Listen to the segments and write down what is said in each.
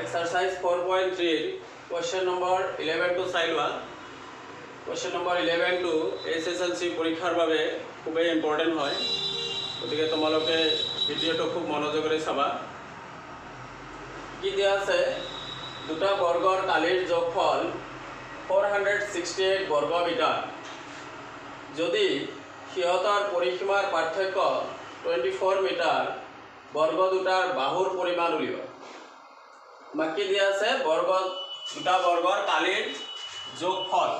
Exercise 4.3ৰ question number 11টো চাই লোৱা। Question number 11টো HSLC পৰীক্ষাৰ বাবে খুবেই ইম্পৰ্টেণ্ট হয়, গতিকে তোমালোকে ভিডিঅ'টো খুব মনোযোগেৰে চাবা। কি দিয়া আছে? দুটা বৰ্গৰ কালিৰ যোগফল 468 বৰ্গ মিটাৰ। যদি সিহঁতৰ পৰিসীমাৰ পাৰ্থক্য 24 মিটাৰ, বৰ্গ দুটাৰ বাহুৰ পৰিমাণ উলিওৱা। আমাক কি দিয়া আছে? বৰ্গ দুটা বৰ্গৰ কালিৰ যোগফল,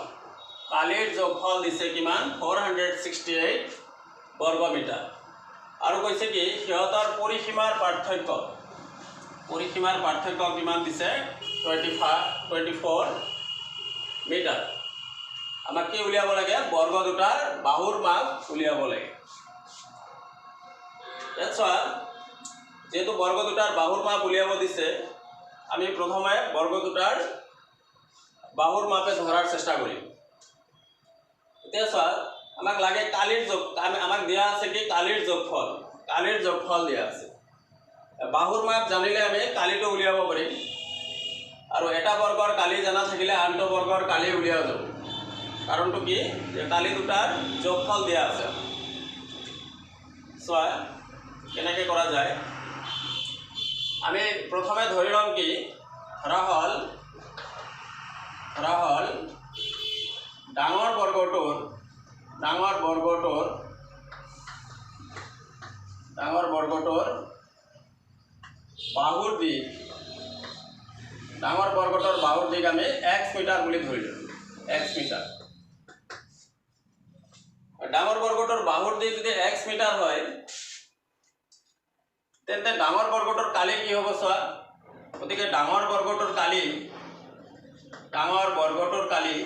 কালিৰ যোগফল দিছে কিমান? 468 বৰ্গ মিটাৰ। আৰু কৈছে কি, সিহঁতৰ পৰিসীমাৰ পাৰ্থক্য, পৰিসীমাৰ পাৰ্থক্য কিমান দিছে? 24 মিটাৰ। আমাক কি উলিয়াব লাগে? বৰ্গ দুটাৰ বাহুৰ মাপ উলিয়াব লাগে। ইয়াত চোৱা, যিহেতু বৰ্গ দুটাৰ বাহুৰ মাপ উলিয়াব দিছে, আমি প্ৰথমে বৰ্গ দুটাৰ বাহুৰ মাপে ধৰাৰ চেষ্টা কৰিম। এতিয়া চোৱা, আমাক লাগে কালিৰ যোগ, আমাক দিয়া আছে কি? কালিৰ যোগফল, কালিৰ যোগফল দিয়া আছে। বাহুৰ মাপ জানিলে আমি কালিটো উলিয়াব পাৰিম, আৰু এটা বৰ্গৰ কালি জানা থাকিলে আনটো বৰ্গৰ কালি উলিওৱা যাব। কাৰণটো কি যে কালি দুটাৰ যোগফল দিয়া আছে। চোৱা কেনেকৈ কৰা যায়। আমি প্ৰথমে ধৰি ল'ম কি, ধৰা হ'ল ডাঙৰ বৰ্গটোৰ, ডাঙৰ বৰ্গটোৰ, ডাঙৰ বৰ্গটোৰ বাহুৰ দিশ, ডাঙৰ বৰ্গটোৰ বাহুৰ দিশ আমি এক্স মিটাৰ বুলি ধৰিলোঁ, এক্স মিটাৰ। ডাঙৰ বৰ্গটোৰ বাহুৰ দিশ যদি এক্স মিটাৰ হয়, তেন্তে ডাঙৰ বৰ্গটোৰ কালি কি হ'ব চোৱা। গতিকে ডাঙৰ বৰ্গটোৰ কালি, ডাঙৰ বৰ্গটোৰ কালি,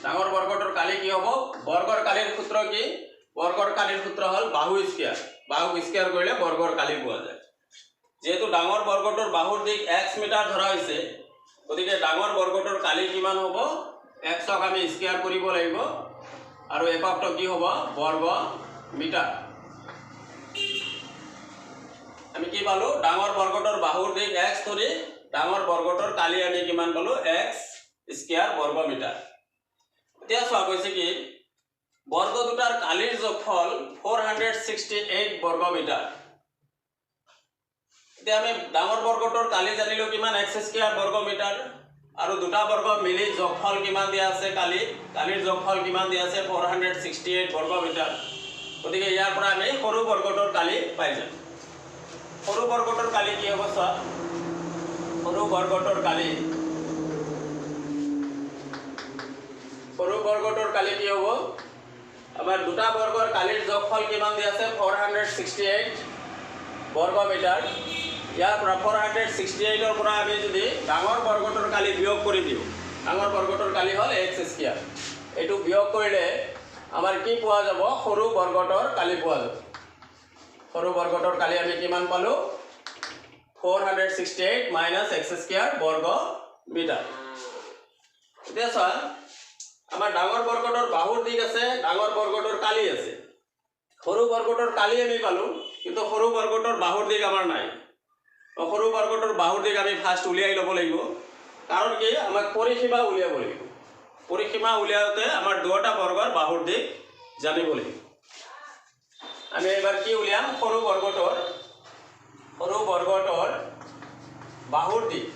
ডাঙৰ বৰ্গটোৰ কালি কি হ'ব? বৰ্গৰ কালিৰ সূত্ৰ কি? বৰ্গৰ কালিৰ সূত্ৰ হ'ল বাহু স্কয়াৰ। বাহু স্কয়াৰ কৰিলে বৰ্গৰ কালি পোৱা যায়। যিহেতু ডাঙৰ বৰ্গটোৰ বাহুৰ দিশ এক্স মিটাৰ ধৰা হৈছে, গতিকে ডাঙৰ বৰ্গটোৰ কালি কিমান হ'ব? এক্সক আমি স্কয়াৰ কৰিব লাগিব, আৰু এককটো কি হ'ব? বৰ্গ মিটাৰ। আমি কি পালোঁ? ডাঙৰ বৰ্গটোৰ বাহুৰ দিশ এক্স ধৰি ডাঙৰ বৰ্গটোৰ কালি আমি কিমান পালোঁ? এক্স স্কয়াৰ বৰ্গ মিটাৰ। এতিয়া চোৱা, কৈছে কি, বৰ্গ দুটাৰ কালিৰ যোগফল 468 বৰ্গ মিটাৰ। এতিয়া আমি ডাঙৰ বৰ্গটোৰ কালি জানিলোঁ কিমান? এক্স স্কয়াৰ বৰ্গ মিটাৰ। আৰু দুটা বৰ্গ মিলি যোগফল কিমান দিয়া আছে? কালি, কালিৰ যোগফল কিমান দিয়া আছে? 468 বৰ্গ মিটাৰ। গতিকে ইয়াৰ পৰা আমি সৰু বৰ্গটোৰ কালি পাই যাম। সৰু বৰ্গটোৰ কালি কি হ'ব চোৱা। সৰু বৰ্গটোৰ কালি, সৰু বৰ্গটোৰ কালি কি হ'ব? আমাৰ দুটা বৰ্গৰ কালিৰ যোগফল কিমান দিয়া আছে? 468 বৰ্গ মিটাৰ। ইয়াৰ পৰা 468ৰ পৰা আমি যদি ডাঙৰ বৰ্গটোৰ কালি বিয়োগ কৰি দিওঁ, ডাঙৰ বৰ্গটোৰ কালি হ'ল এক্স স্কয়াৰ, এইটো বিয়োগ কৰিলে আমাৰ কি পোৱা যাব? সৰু বৰ্গটোৰ কালি পোৱা যাব। সৰু বৰ্গটোৰ কালি আমি কিমান পালোঁ? 468 মাইনাছ এক্স স্কয়াৰ বৰ্গ মিটাৰ। এতিয়া চোৱা, আমাৰ ডাঙৰ বৰ্গটোৰ বাহুৰ দিশ আছে, ডাঙৰ বৰ্গটোৰ কালি আছে। সৰু বৰ্গটোৰ কালি আমি পালোঁ, কিন্তু সৰু বৰ্গটোৰ বাহুৰ দিশ আমাৰ নাই। সৰু বৰ্গটোৰ বাহুৰ দিশ আমি ফাৰ্ষ্ট উলিয়াই ল'ব লাগিব। কাৰণ কি, আমাক পৰিসীমা উলিয়াব লাগিব। পৰিসীমা উলিয়াওঁতে আমাৰ দুয়োটা বৰ্গৰ বাহুৰ দিশ জানিব লাগিব। আমি এইবাৰ কি উলিয়াম? সৰু বৰ্গটোৰ, সৰু বৰ্গটোৰ বাহুৰ দিশ।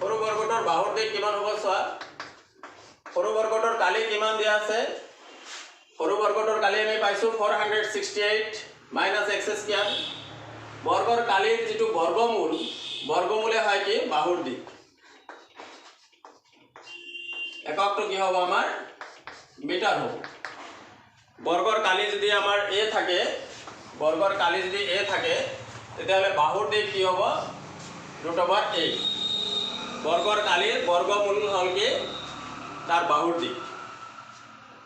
সৰু বৰ্গটোৰ বাহুৰ দিশ কিমান হ'ব চোৱা। সৰু বৰ্গটোৰ কালি কিমান দিয়া আছে? সৰু বৰ্গটোৰ কালি আমি পাইছোঁ 468 মাইনাছ এক্স স্কয়াৰ। বৰ্গৰ কালিৰ যিটো বৰ্গমূল, বৰ্গমূলে হয় কি? বাহুৰ দিশ। এককটো কি হ'ব আমাৰ? মিটাৰ হ'ব। বৰ্গৰ কালি যদি আমাৰ এ থাকে, বৰ্গৰ কালি যদি এ থাকে, তেতিয়াহ'লে বাহুৰ দিশ কি হ'ব? ৰুট অভাৰ এ। বৰ্গৰ কালিৰ বৰ্গমূল হ'ল কি? তাৰ বাহুৰ দিশ।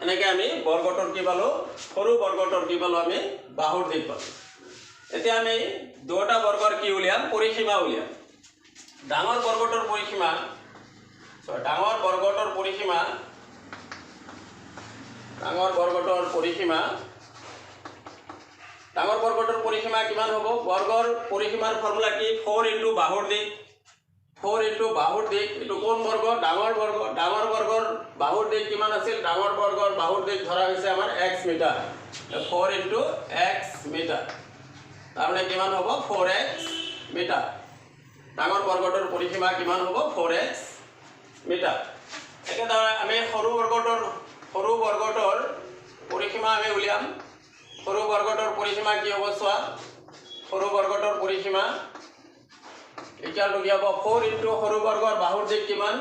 এনেকৈ আমি বৰ্গটোৰ কি পালোঁ? সৰু বৰ্গটোৰ কি পালোঁ? আমি বাহুৰ দিশ পালোঁ। এতিয়া আমি দুয়োটা বৰ্গৰ কি উলিয়াম? পৰিসীমা উলিয়াম। ডাঙৰ বৰ্গটোৰ পৰিসীমা, ডাঙৰ বৰ্গটোৰ পৰিসীমা, ডাঙৰ বৰ্গটোৰ পৰিসীমা ডাঙৰ বৰ্গটোৰ পৰিসীমা কিমান হ'ব? বৰ্গৰ পৰিসীমাৰ ফৰ্মুলা কি? ফ'ৰ ইণ্টু বাহুৰ দিশ। ফ'ৰ ইণ্টু বাহুৰ দিশ। এইটো কোন বৰ্গ? ডাঙৰ বৰ্গ। ডাঙৰ বৰ্গৰ বাহুৰ দিশ কিমান আছিল? ডাঙৰ বৰ্গৰ বাহুৰ দিশ ধৰা হৈছে আমাৰ x metre. 4 into x metre, তাৰমানে কিমান হ'ব? Four x metre. ডাঙৰ বৰ্গটোৰ পৰিসীমা কিমান হ'ব? Four x metre. একেদৰে আমি সৰু বৰ্গটোৰ পৰিসীমা আমি উলিয়াম। সৰু বৰ্গটোৰ পৰিসীমা কি হ'ব চোৱা। সৰু বৰ্গটোৰ পৰিসীমা ইকুৱেল টু কি হ'ব? ফ'ৰ ইণ্টু সৰু বৰ্গৰ বাহুৰ দিশ কিমান?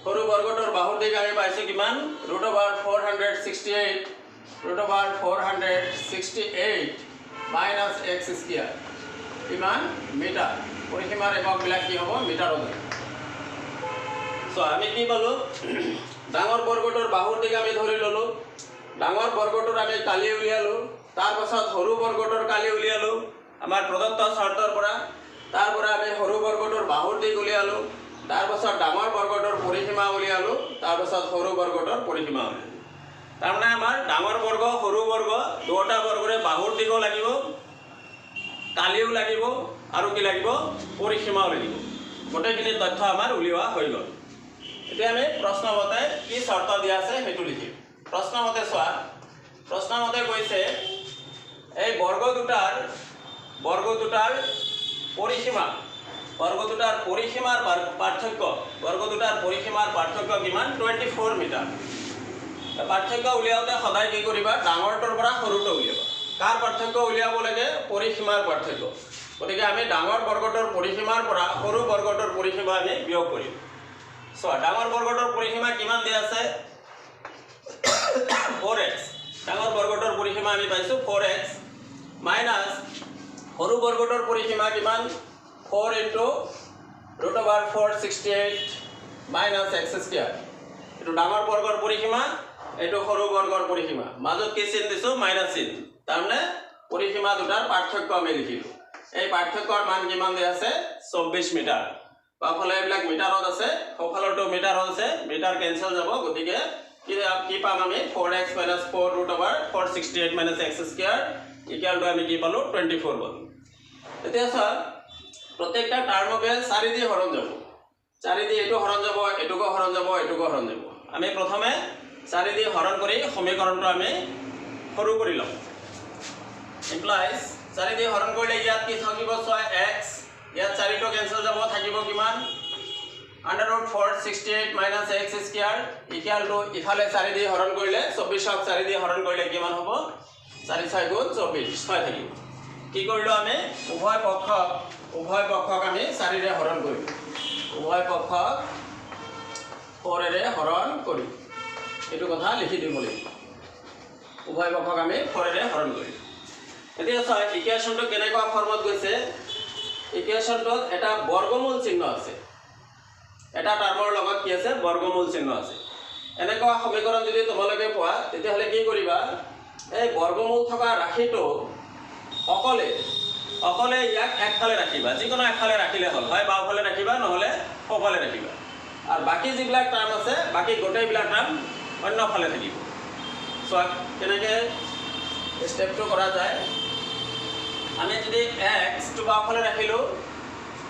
সৰু বৰ্গটোৰ বাহুৰ দিশ আমি পাইছোঁ কিমান? Root over 468, root over 468 minus x square কিমান মিটাৰ। পৰিসীমাৰ এককবিলাক কি হ'ব? মিটাৰত। চ' আমি কি পালোঁ? ডাঙৰ বৰ্গটোৰ বাহুৰ দিশ আমি ধৰি ল'লোঁ। ডাঙৰ বৰ্গটোৰ আমি কালি উলিয়ালোঁ। তাৰপাছত সৰু বৰ্গটোৰ কালি উলিয়ালোঁ আমাৰ প্ৰদত্ত চৰ্তৰ পৰা। তাৰ পৰা আমি সৰু বৰ্গটোৰ বাহুৰ দিশ উলিয়ালোঁ। তাৰপাছত ডাঙৰ বৰ্গটোৰ পৰিসীমা উলিয়ালোঁ। তাৰপাছত সৰু বৰ্গটোৰ পৰিসীমা উলিয়ালোঁ। তাৰমানে আমাৰ ডাঙৰ বৰ্গ, সৰু বৰ্গ দুয়োটা বৰ্গৰে বাহুৰ দিশো লাগিব, কালিও লাগিব আৰু কি লাগিব? পৰিসীমাও লাগিব। গোটেইখিনি তথ্য আমাৰ উলিওৱা হৈ গ'ল। এতিয়া আমি প্ৰশ্নমতে কি চৰ্ত দিয়া আছে সেইটো লিখিম। প্ৰশ্নমতে চোৱা, প্ৰশ্নমতে কৈছে এই বৰ্গ দুটাৰ পৰিসীমা, বৰ্গ দুটাৰ পৰিসীমাৰ পাৰ্থক্য, বৰ্গ দুটাৰ পৰিসীমাৰ পাৰ্থক্য কিমান? 24 মিটাৰ। পাৰ্থক্য উলিয়াওঁতে সদায় কি কৰিবা? ডাঙৰটোৰ পৰা সৰুটো উলিয়াবা। কাৰ পাৰ্থক্য উলিয়াব লাগে? পৰিসীমাৰ পাৰ্থক্য। গতিকে আমি ডাঙৰ বৰ্গটোৰ পৰিসীমাৰ পৰা সৰু বৰ্গটোৰ পৰিসীমা আমি বিয়োগ কৰিম। চোৱা, ডাঙৰ বৰ্গটোৰ পৰিসীমা কিমান দিয়া আছে? Four x. ডাঙৰ বৰ্গটোৰ পৰিসীমা আমি পাইছোঁ ফ'ৰ এক্স মাইনাছ সৰু বৰ্গটোৰ পৰিসীমা কিমান? 4 into root over 468 minus x square। এইটো ডাঙৰ বৰ্গৰ পৰিসীমা, এইটো সৰু বৰ্গৰ পৰিসীমা। মাজত কি চিন দিছোঁ? মাইনাছ চিন। তাৰমানে পৰিসীমা দুটাৰ পাৰ্থক্য আমি লিখিলোঁ। এই পাৰ্থক্যৰ মান কিমান দিয়া আছে? 24 মিটাৰ। বাওঁফালে এইবিলাক মিটাৰত আছে, সোঁফালৰটো মিটাৰত আছে, মিটাৰ কেঞ্চেল যাব। গতিকে কি কি পাম আমি? 4 x minus 4 root over 468 minus x square equal to আমি কি পালোঁ? 24 পালোঁ। এতিয়া চোৱা, প্ৰত্যেকটা টাৰ্মকে চাৰি দি হৰণ যাব। চাৰি দি এইটো হৰণ যাব, এইটোকো হৰণ যাব, এইটোকো হৰণ যাব। আমি প্ৰথমে চাৰি দি হৰণ কৰি সমীকৰণটো আমি সৰু কৰি ল'ম। ইমপ্লাইজ চাৰি দি হৰণ কৰিলে ইয়াত কি থাকিব চোৱা। এক্স, ইয়াত চাৰিটো কেঞ্চেল যাব, থাকিব কিমান? Under root 468 minus x square equal to ইফালে চাৰি দি হৰণ কৰিলে, 24ক চাৰি দি হৰণ কৰিলে কিমান হ'ব? চাৰি ছয় গুণ 24, ছয় থাকিব। কি কৰিলোঁ আমি? উভয় পক্ষক আমি চাৰিৰে হৰণ কৰিলোঁ। উভয় পক্ষক ফ'ৰেৰে হৰণ কৰিলোঁ। এইটো কথা লিখি দিব লাগিব। উভয় পক্ষক আমি ফ'ৰেৰে হৰণ কৰিলোঁ। এতিয়া চোৱা, ইকুৱেশ্যনটো কেনেকুৱা ফৰ্মত গৈছে। ইকুৱেশ্যনটোত এটা বৰ্গমূল চিহ্ন আছে। এটা টাৰ্মৰ লগত কি আছে? বৰ্গমূল চিহ্ন আছে। এনেকুৱা সমীকৰণ যদি তোমালোকে পোৱা, তেতিয়াহ'লে কি কৰিবা? এই বৰ্গমূল থকা ৰাশিটো অকলে অকলে ইয়াক একফালে ৰাখিবা। যিকোনো একফালে ৰাখিলে হ'ল, হয় বাওঁফালে ৰাখিবা, নহ'লে সোঁফালে ৰাখিবা। আৰু বাকী যিবিলাক টাৰ্ম আছে, বাকী গোটেইবিলাক টাৰ্ম অন্যফালে থাকিব। চোৱা, কেনেকৈ ষ্টেপটো কৰা যায়। আমি যদি এক্সটো বাওঁফালে ৰাখিলোঁ,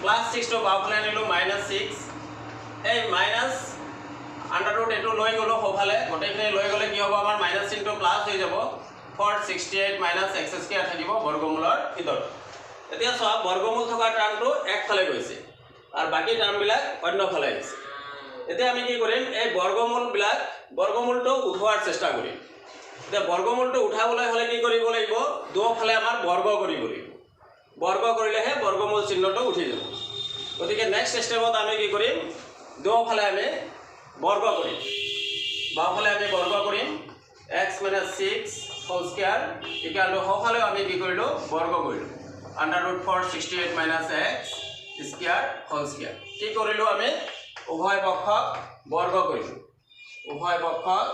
প্লাছ ছিক্সটো বাওঁফালে আনিলোঁ, মাইনাছ ছিক্স, এই মাইনাছ আণ্ডাৰ ৰুট এইটো লৈ গ'লোঁ সোঁফালে। গোটেইখিনি লৈ গ'লে কি হ'ব? আমাৰ মাইনাছ চিনটো প্লাছ হৈ যাব। 468 minus x square থাকিব বৰ্গমূলৰ ভিতৰত। এতিয়া চোৱা, বৰ্গমূল থকা টাৰ্মটো একফালে গৈছে আৰু বাকী টাৰ্মবিলাক অন্যফালে আহিছে। এতিয়া আমি কি কৰিম? এই বৰ্গমূলবিলাক, বৰ্গমূলটো উঠোৱাৰ চেষ্টা কৰিম। এতিয়া বৰ্গমূলটো উঠাবলৈ হ'লে কি কৰিব লাগিব? দুয়োফালে আমাৰ বৰ্গ কৰিব লাগিব। বৰ্গ কৰিলেহে বৰ্গমূল চিহ্নটো উঠি যাব। গতিকে নেক্সট ষ্টেপত আমি কি কৰিম? দুয়োফালে আমি বৰ্গ কৰিম। বাওঁফালে আমি বৰ্গ কৰিম, x minus 6 whole square equal to সোঁফালেও আমি কি কৰিলোঁ? বৰ্গ কৰিলোঁ, under root 468 minus x square whole square। কি কৰিলোঁ আমি? উভয় পক্ষক বৰ্গ কৰিলোঁ। উভয় পক্ষক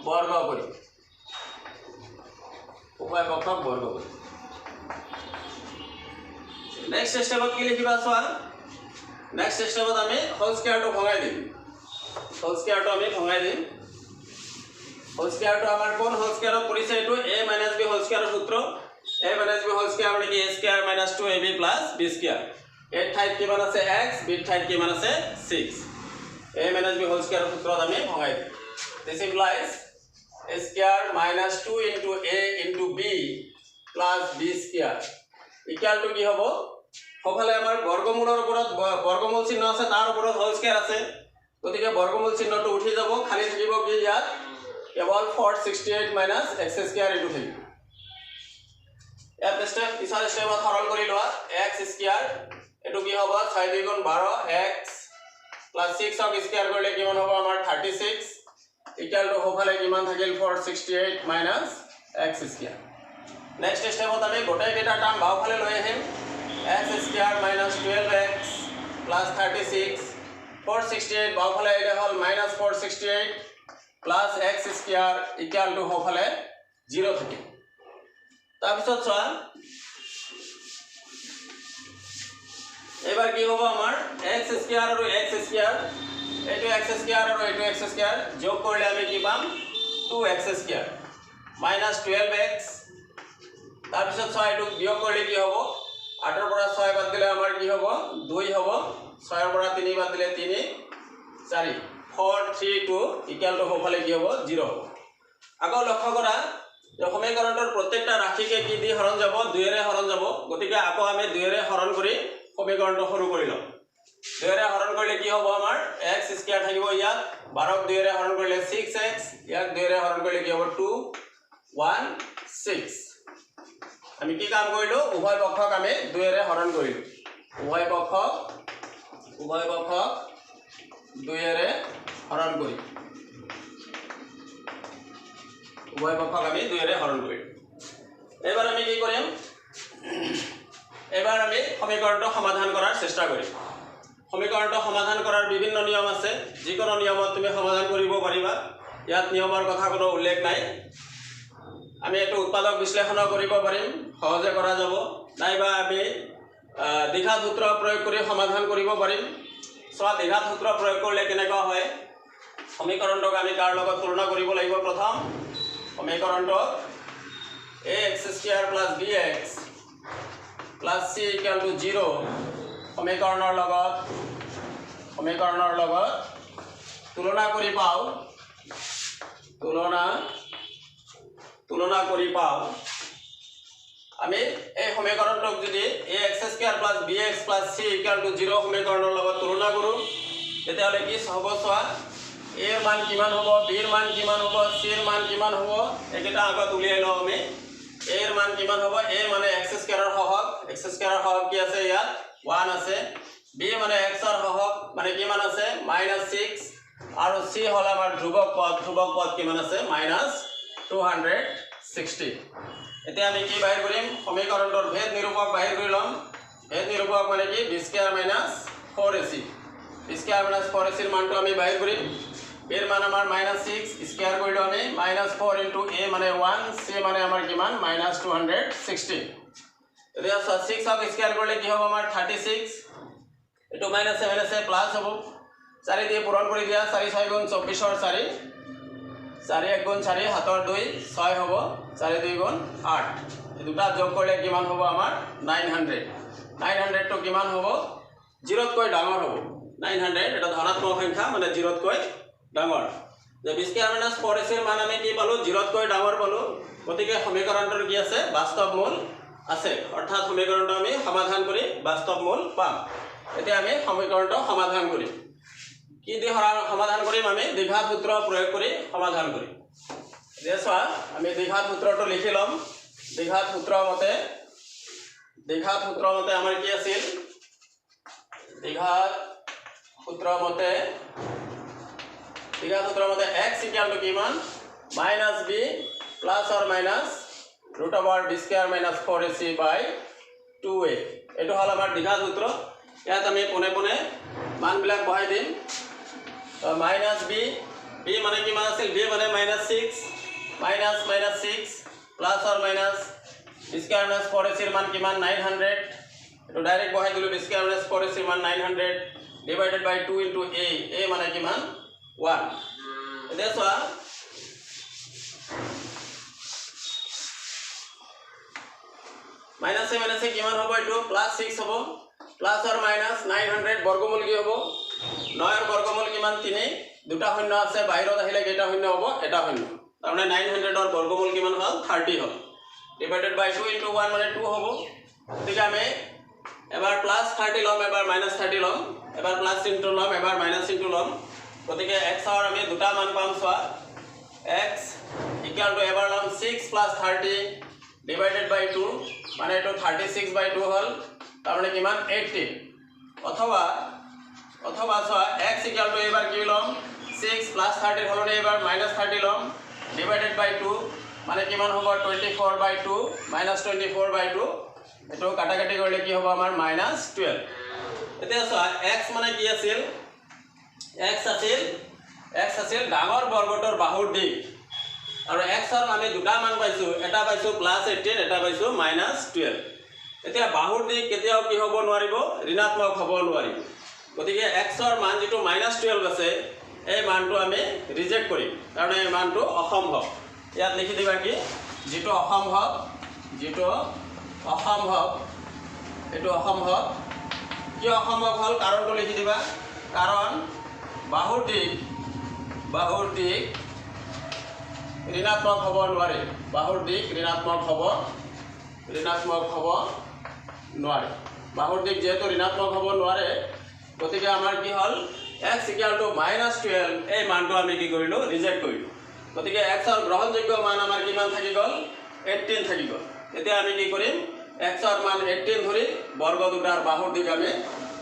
বৰ্গ কৰিম। উভয় পক্ষক বৰ্গ কৰিম। নেক্সট ষ্টেপত কি লিখিবা চোৱা। নেক্সট ষ্টেপত আমি হোল স্কুৱেৰটো ভঙাই দিম। হোল স্কুৱেৰটো আমি ভঙাই দিম। হোল স্কোৱাৰটো আমাৰ কোন হোল স্কোৱাৰত পৰিছে? এইটো এ মাইনাছ বি হোল স্কোৱাৰৰ সূত্ৰ। A minus b whole square মানে কি? A square minus two a b plus b square. এৰ ঠাইত কিমান আছে? এক্স। বিৰ ঠাইত কিমান আছে? Six. A minus b whole স্কোৱাৰৰ সূত্ৰত আমি ভঙাই দিম। This implies a square minus two into a into b plus b square equal to কি হ'ব? সোঁফালে আমাৰ বৰ্গমূলৰ ওপৰত বৰ্গমূল চিহ্ন আছে, তাৰ ওপৰত হোল স্কোৱাৰ আছে, গতিকে বৰ্গমূল চিহ্নটো উঠি যাব। খালী থাকিব কি ইয়াত? কেৱল 468 minus x square এইটো থাকিব। ইয়াত ষ্টেপ, পিছৰ ষ্টেপত সৰল কৰি লোৱা। এক্স স্কোৱাৰ, এইটো কি হ'ব? ছয় দুই গুণ 12 এক্স প্লাছ ছিক্সক স্কোৱাৰ কৰিলে কিমান হ'ব আমাৰ? 36। ইকুৱেল টু সোঁফালে কিমান থাকিল? 468 minus x square. Next ষ্টেপত আমি গোটেইকেইটা টাৰ্ম বাওঁফালে লৈ আহিম। X square minus 12 x plus 36, 468 বাওঁফালে আহিলে হ'ল minus 468 plus x square equal to সোঁফালে জিৰ' থাকিল। তাৰপিছত চোৱা, এইবাৰ কি হ'ব আমাৰ? এক্স স্কোৱাৰ আৰু এক্স স্কোৱাৰ, এইটো এক্স স্কোৱাৰ আৰু এইটো এক্স স্কোৱাৰ যোগ কৰিলে আমি কি পাম? Two x square minus 12 x। তাৰপিছত ছয়, এইটো বিয়োগ কৰিলে কি হ'ব? আঠৰ পৰা ছয় বাদ দিলে আমাৰ কি হ'ব? দুই হ'ব। ছয়ৰ পৰা তিনি বাদ দিলে তিনি, চাৰি, 4 3 2 ইকুৱেল টু সোঁফালে কি হ'ব? জিৰ' হ'ব। আকৌ লক্ষ্য কৰা যে সমীকৰণটোৰ প্ৰত্যেকটা ৰাশিকে কি দি হৰণ যাব? দুয়েৰে হৰণ যাব। গতিকে আকৌ আমি দুয়েৰে হৰণ কৰি সমীকৰণটো সৰু কৰি ল'ম। দুয়েৰে হৰণ কৰিলে কি হ'ব আমাৰ? এক্স স্কোৱাৰ থাকিব ইয়াত। 12ক দুয়েৰে হৰণ কৰিলে ছিক্স এক্স। ইয়াক দুয়েৰে হৰণ কৰিলে কি হ'ব? Two one six. আমি কি কাম কৰিলোঁ? উভয় পক্ষক আমি দুয়েৰে হৰণ কৰিলোঁ। উভয় পক্ষক দুয়েৰে হৰণ কৰি, উভয় পক্ষক আমি দুয়েৰে হৰণ কৰিলোঁ। এইবাৰ আমি কি কৰিম? এইবাৰ আমি সমীকৰণটো সমাধান কৰাৰ চেষ্টা কৰিম। সমীকৰণটো সমাধান কৰাৰ বিভিন্ন নিয়ম আছে। যিকোনো নিয়মত তুমি সমাধান কৰিব পাৰিবা। ইয়াত নিয়মৰ কথা কোনো উল্লেখ নাই। আমি এইটো উৎপাদক বিশ্লেষণো কৰিব পাৰিম, সহজে কৰা যাব। নাইবা আমি দ্বিঘাত সূত্ৰ প্ৰয়োগ কৰি সমাধান কৰিব পাৰিম। চোৱা, দ্বিঘাত সূত্ৰ প্ৰয়োগ কৰিলে কেনেকুৱা হয়। সমীকৰণটোক আমি কাৰ লগত তুলনা কৰিব লাগিব? প্ৰথম সমীকৰণটোক a x square plus b x plus c equal to zero সমীকৰণৰ লগত তুলনা কৰি পাওঁ, তুলনা কৰি পাওঁ আমি এই সমীকৰণটোক যদি a x square plus b x plus c equal to zero সমীকৰণৰ লগত তুলনা কৰোঁ, তেতিয়াহ'লে কি হ'ব চোৱা। এৰ মান কিমান হ'ব, বিৰ মান কিমান হ'ব, চিৰ মান কিমান হ'ব, এইকেইটা আগত উলিয়াই লওঁ আমি। এৰ মান কিমান হ'ব? এ মানে এক্স স্কোৱাৰৰ সহগ। এক্স স্কোৱাৰৰ সহগ কি আছে ইয়াত? ওৱান আছে। বি মানে এক্সৰ সহগ মানে কিমান আছে? Minus six. আৰু চি হ'ল আমাৰ ধ্ৰুৱক পদ। ধ্ৰুৱক পদ কিমান আছে? Minus 260। এতিয়া আমি কি বাহিৰ কৰিম? সমীকৰণটোৰ ভেদ নিৰূপক বাহিৰ কৰি ল'ম। ভেদ নিৰূপক মানে কি? B square minus four a c। B square minus four এ চিৰ মানটো আমি বাহিৰ কৰিম। বিৰ মান আমাৰ মাইনাছ ছিক্স, স্কোৱাৰ কৰিলোঁ আমি, মাইনাছ ফ'ৰ ইণ্টু এ মানে ওৱান, চি মানে আমাৰ কিমান? Minus 260। এতিয়া ছিক্সক স্কোৱাৰ কৰিলে কি হ'ব আমাৰ? 36। এইটো মাইনাছে মাইনাছে প্লাছ হ'ব। চাৰি দিয়ে পূৰণ কৰি দিয়া। চাৰি ছয় গুণ 24ৰ চাৰি, চাৰি এক গুণ চাৰি, সাতৰ দুই ছয় হ'ব, চাৰি দুই গুণ আঠ। এই দুটা যোগ কৰিলে কিমান হ'ব আমাৰ? 900। 900টো কিমান হ'ব? জিৰ'তকৈ ডাঙৰ হ'ব। 900 এটা ধনাত্মক সংখ্যা, মানে জিৰ'তকৈ ডাঙৰ। যে B square minus four এ চিৰ মান আমি কি পালোঁ? জিৰ'তকৈ ডাঙৰ পালোঁ। গতিকে সমীকৰণটোৰ কি আছে? বাস্তৱ মূল আছে। অৰ্থাৎ সমীকৰণটো আমি সমাধান কৰি বাস্তৱ মূল পাম। এতিয়া আমি সমীকৰণটো সমাধান কৰিম। কি দি সমাধান কৰিম? আমি দ্বিঘাত সূত্ৰ প্ৰয়োগ কৰি সমাধান কৰিম। এতিয়া চোৱা, আমি দ্বিঘাত সূত্ৰটো লিখি ল'ম। দ্বিঘাত সূত্ৰ মতে আমাৰ কি আছিল? দ্বিঘাত সূত্ৰ মতে এক্স ইকুৱেল টু কিমান? Minus b plus or minus root over b square minus four a c by two a। এইটো হ'ল আমাৰ দ্বিঘাত সূত্ৰ। ইয়াত আমি পোনে পোনে মানবিলাক বহাই দিম। মাইনাছ বি, বি মানে কিমান আছিল? বি মানে minus six, minus minus six plus or minus b square minus four এ চিৰ মান কিমান? 900। এইটো ডাইৰেক্ট বহাই দিলোঁ। B square minus four a চিৰ মান 900 divided by two into a, a মানে কিমান? ওৱান। এতিয়া চোৱা, মাইনাছে মাইনাছে কিমান হ'ব এইটো প্লাছ 6 হ'ব প্লাছ আৰু মাইনাছ 900 বৰ্গমূল কি হ'ব 9ৰ বৰ্গমূল কিমান 3 দুটা শূন্য আছে বাহিৰত আহিলে কেইটা শূন্য হ'ব এটা শূন্য তাৰমানে 900ৰ বৰ্গমূল কিমান হ'ল 30 হ'ল ডিভাইডেড বাই 2 ইনটু 1 মানে 2 হ'ব গতিকে আমি এবাৰ প্লাছ 30 ল'ম এবাৰ মাইনাছ 30 ল'ম এবাৰ প্লাছ চিনটো ল'ম এবাৰ মাইনাছ চিনটো ল'ম গতিকে এক্সৰ আমি দুটা মান পাম চোৱা এক্স ইকুৱেল টু এবাৰ ল'ম 6 প্লাছ 30 ডিভাইডেড বাই 2 মানে এইটো 36 বাই 2 হ'ল তাৰমানে কিমান 18 অথবা অথবা চোৱা এক্স ইকুৱেল টু এইবাৰ কি ল'ম 6 প্লাছ 30 সলনি এইবাৰ মাইনাছ 30 ল'ম ডিভাইডেড বাই 2 মানে কিমান হ'ব 24 বাই 2 মাইনাছ 24 বাই 2 এইটো কাটাকাটি কৰিলে কি হ'ব আমাৰ মাইনাছ 12 এতিয়া চোৱা এক্স মানে কি আছিল এক্স আছিল ডাঙৰ বৰ্গটোৰ বাহুৰ দিশ আৰু এক্সৰ আমি দুটা মান পাইছোঁ এটা পাইছোঁ প্লাছ 18 এটা পাইছোঁ মাইনাছ 12 এতিয়া বাহুৰ দিশ কেতিয়াও কি হ'ব নোৱাৰিব ঋণাত্মক হ'ব নোৱাৰিব গতিকে এক্সৰ মান যিটো মাইনাছ 12 আছে এই মানটো আমি ৰিজেক্ট কৰিম কাৰণ এই মানটো অসম্ভৱ ইয়াত লিখি দিবা কি যিটো অসম্ভৱ এইটো অসম্ভৱ কিয় অসম্ভৱ হ'ল কাৰণটো লিখি দিবা কাৰণ বাহুৰ দিশ ঋণাত্মক হ'ব নোৱাৰে বাহুৰ দিশ ঋণাত্মক হ'ব নোৱাৰে বাহুৰ দিশ যিহেতু ঋণাত্মক হ'ব নোৱাৰে গতিকে আমাৰ কি হ'ল x equal to minus 12 এই মানটো আমি কি কৰিলোঁ ৰিজেক্ট কৰিলোঁ গতিকে এক্সৰ গ্ৰহণযোগ্য মান আমাৰ কিমান থাকি গ'ল 18 থাকি গ'ল এতিয়া আমি কি কৰিম এক্সৰ মান 18 ধৰি বৰ্গ দুটাৰ বাহুৰ দিশ আমি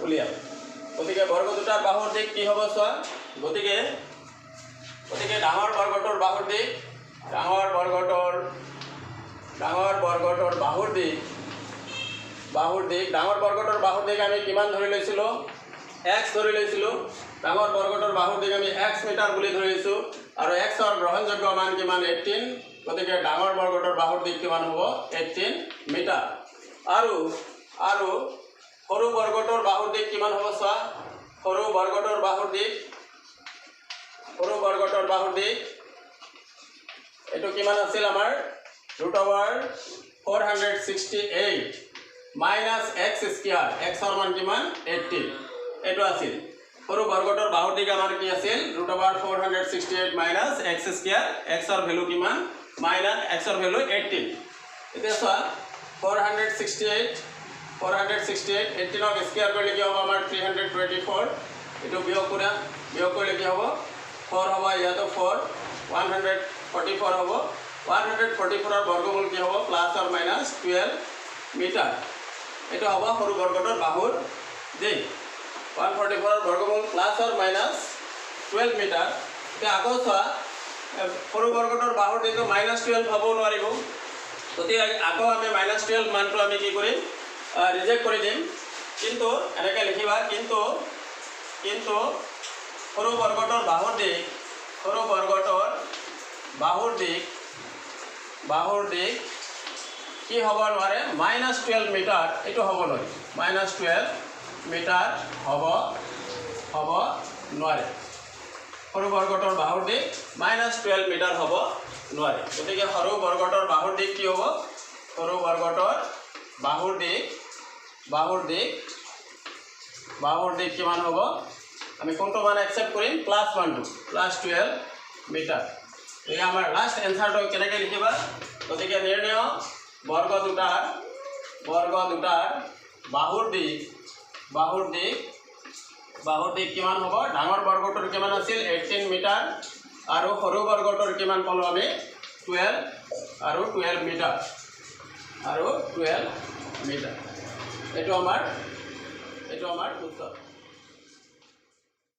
উলিয়াম গতিকে বৰ্গ দুটাৰ বাহুৰ দিশ কি হ'ব চোৱা গতিকে গতিকে ডাঙৰ বৰ্গটোৰ বাহুৰ দিশ ডাঙৰ বৰ্গটোৰ বাহুৰ দিশ ডাঙৰ বৰ্গটোৰ বাহুৰ দিশ আমি কিমান ধৰি লৈছিলোঁ এক্স ধৰি লৈছিলোঁ ডাঙৰ বৰ্গটোৰ বাহুৰ দিশ আমি এক্স মিটাৰ বুলি ধৰিছোঁ আৰু এক্সৰ গ্ৰহণযোগ্য মান কিমান 18 গতিকে ডাঙৰ বৰ্গটোৰ বাহুৰ দিশ কিমান হ'ব 18 মিটাৰ আৰু আৰু সৰু বৰ্গটোৰ বাহুৰ দিশ কিমান হ'ব চোৱা সৰু বৰ্গটোৰ বাহুৰ দিশ এইটো কিমান আছিল আমাৰ root over 468 minus x square এক্সৰ মান কিমান 18 এইটো আছিল সৰু বৰ্গটোৰ বাহুৰ দিশ আমাৰ কি আছিল root over 468 minus x square এক্সৰ ভেলু কিমান মাইনাছ এক্সৰ ভেলু 18 এতিয়া চোৱা 468 18ক স্কুৱেৰ কৰিলে কি হ'ব আমাৰ 324 এইটো বিয়োগ কৰা বিয়োগ কৰিলে কি হ'ব 4 হ'ব ইয়াতো 4 144 হ'ব 144ৰ বৰ্গমূল কি হ'ব প্লাছ আৰু মাইনাছ 12 মিটাৰ এইটো হ'ব সৰু বৰ্গটোৰ বাহুৰ দিশ 144ৰ বৰ্গমূল প্লাছ আৰু মাইনাছ 12 মিটাৰ এতিয়া আকৌ চোৱা সৰু বৰ্গটোৰ বাহুৰ দিশটো মাইনাছ 12 হ'ব নোৱাৰিব গতিকে আকৌ আমি মাইনাছ 12 মানটো আমি কি কৰিম ৰিজেক্ট কৰি দিম কিন্তু এনেকৈ লিখিবা কিন্তু কিন্তু সৰু বৰ্গটোৰ বাহুৰ দিশ বাহুৰ দিশ কি হ'ব নোৱাৰে মাইনাছ 12 মিটাৰ এইটো হ'ব নোৱাৰে মাইনাছ 12 মিটাৰ হ'ব নোৱাৰে সৰু বৰ্গটোৰ বাহুৰ দিশ মাইনাছ 12 মিটাৰ হ'ব নোৱাৰে গতিকে সৰু বৰ্গটোৰ বাহুৰ দিশ কি হ'ব সৰু বৰ্গটোৰ বাহুৰ দিশ কিমান হ'ব আমি কোনটো মান একচেপ্ট কৰিম প্লাছ মানটো প্লাছ 12 মিটাৰ গতিকে আমাৰ লাষ্ট এনচাৰটো কেনেকৈ লিখিবা গতিকে নিৰ্ণয় বৰ্গ দুটাৰ বাহুৰ দিশ কিমান হ'ব ডাঙৰ বৰ্গটোৰ কিমান আছিল 18 মিটাৰ আৰু সৰু বৰ্গটোৰ কিমান পালোঁ আমি 12 আৰু 12 মিটাৰ এইটো আমাৰ উত্তৰ।